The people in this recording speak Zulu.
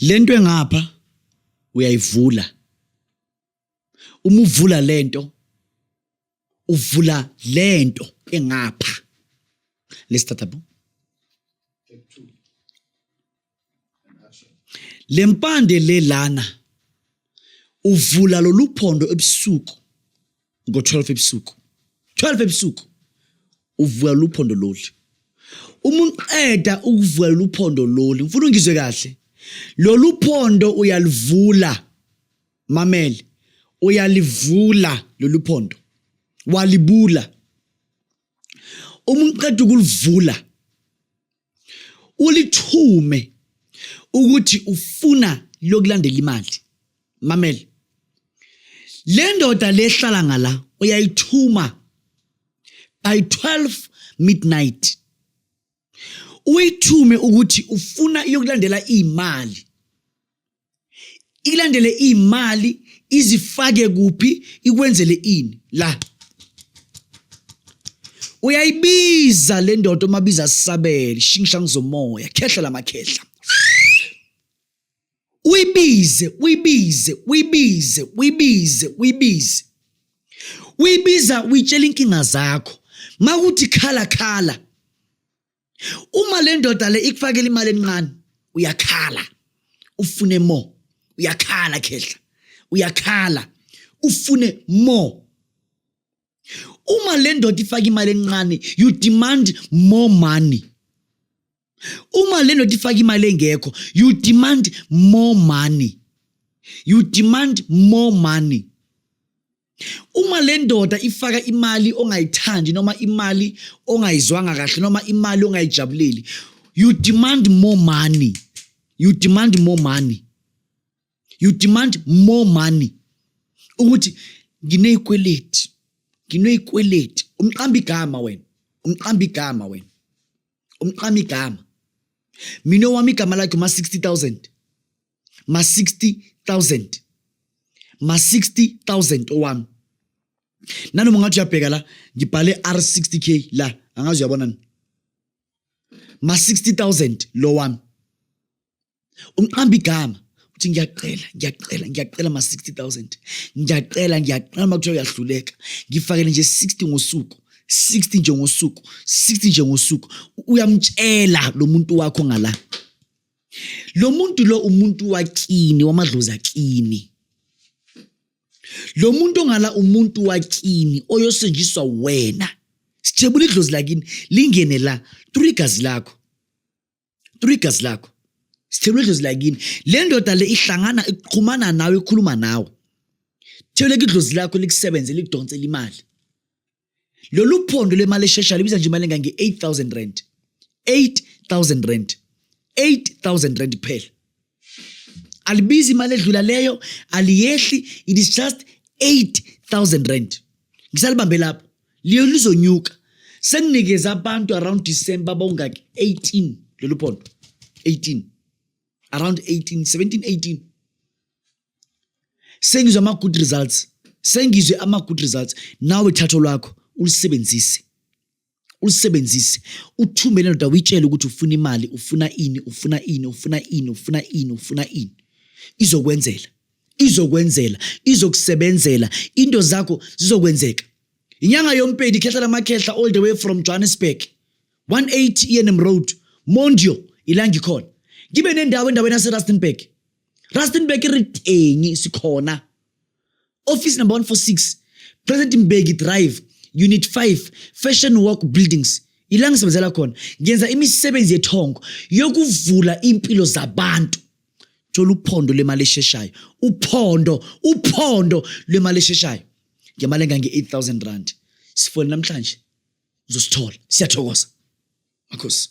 Lento engapha uyayivula. Uma uvula lento, uvula lento engapha. Lesithatha bo. Lempande le lana uvula lolu phondo ebusuku ngo-12 ebusuku, 12 ebusuku uvula lolu phondo lolu. Uma uqeda ukuvula lolu phondo lolu, ngifuna ungizwe kahle, lolu phondo uyalivula, mamele, uyalivula lolu phondo, walibula. Uma uqeda ukulivula, ulithume ukuthi ufuna lokulandela imali. Mamele, le ndoda lehlala ngala uyayithuma by 12 midnight, uyithume ukuthi ufuna iyokulandela imali, ikulandele imali, izifake kuphi, ikwenzele ini la. Uyayibiza le ndoda, omabiza sisabele shingishangu zomoya, khehla lamakhehla, uyibize, uyibize, uyibize, uyibize, uyibize, uyibiza, uyitshela inkinga zakho, makuthi khala khala. Uma le ndoda le ikufakela imali encane, uyakhala ufune more, uyakhala khehla, uyakhala ufune more. Uma le ndoda ifaka imali encane, you demand more money. Uma le ndoda ifaka imali engekho, you demand more money, you demand more money. Uma le ndoda ifaka imali ongayithandi, noma imali ongayizwanga kahle, noma imali ongayijabuleli, you demand more money, you demand more money, you demand more money, ukuthi ngineyikweleti, ngineyikweleti. Umqamba igama wena, umqamba igama wena, umqamba igama. Mina wami igama lakhe ma 60,000, ma 60,000, ma 60,000 owami. Nanoma ngathi uyabheka la, ngibhale R60K la, angazi uyabona ni, ma 60,000 lo wami. Umqamba igama, uthi ngiyacela, ngiyacela, ngiyacela ma 60,000, ngiyacela, ngiyacela. Makuthiwa uyahluleka, ngifakele nje 60 ngosuku, 60 nje ngosuku, 60 nje ngosuku. Uyamtshela lo muntu wakho ngala, lo muntu lo umuntu wakini, wamadlozi akini. Lo muntu ongala umuntu wakini oyosenjiswa wena. Sijebula idlozi lakini lingene la through igazi lakho, through igazi lakho. Sithebula idlozi lakini. Le ndoda le ihlangana, iqhumana nawe, ikhuluma nawe. Thebuleka idlozi lakho likusebenze, likudonsela imali. Lolu phondo lemali esheshayo libiza nje imali engange-8000 rand, 8000 rand, 8000 rand kuphela. Alibizi imali edlula leyo, aliyehli. It is just 8000 rand. Ngisalibambe lapho, liyo lizonyuka. Senginikeza abantu around December bawungaki 18 lolu phondo, 18, around 18, 17, 18. Sengizwe ama good results, sengizwe ama good results. Nawe thatho lwakho ulisebenzise, ulisebenzise, uthumele ndoda, uyitshele ukuthi ufuna imali, ufuna ini, ufuna ini, ufuna ini, ufuna ini, ufuna ini. Izokwenzela, izokwenzela, izokusebenzela, into zakho zizokwenzeka. Inyanga yompedi, khehla lamakhehla, all the way from Johannesburg, 18 ENM Road, Mondio, ila ngikhona. Ngibe nendawo endaweni yase Rustenburg, Rustenburg re teng, sikhona, office number 146, President Mbeki Drive, unit 5, Fashion Walk Buildings, ila ngisebenzela khona. Ngenza imisebenzi yethongo yokuvula impilo zabantu. Thola uphondo lwemali esheshayo, uphondo, uphondo lwemali esheshayo ngemali engange-8000 rand. Sifone namhlanje, uzosithola. Siyathokoza, makhosi.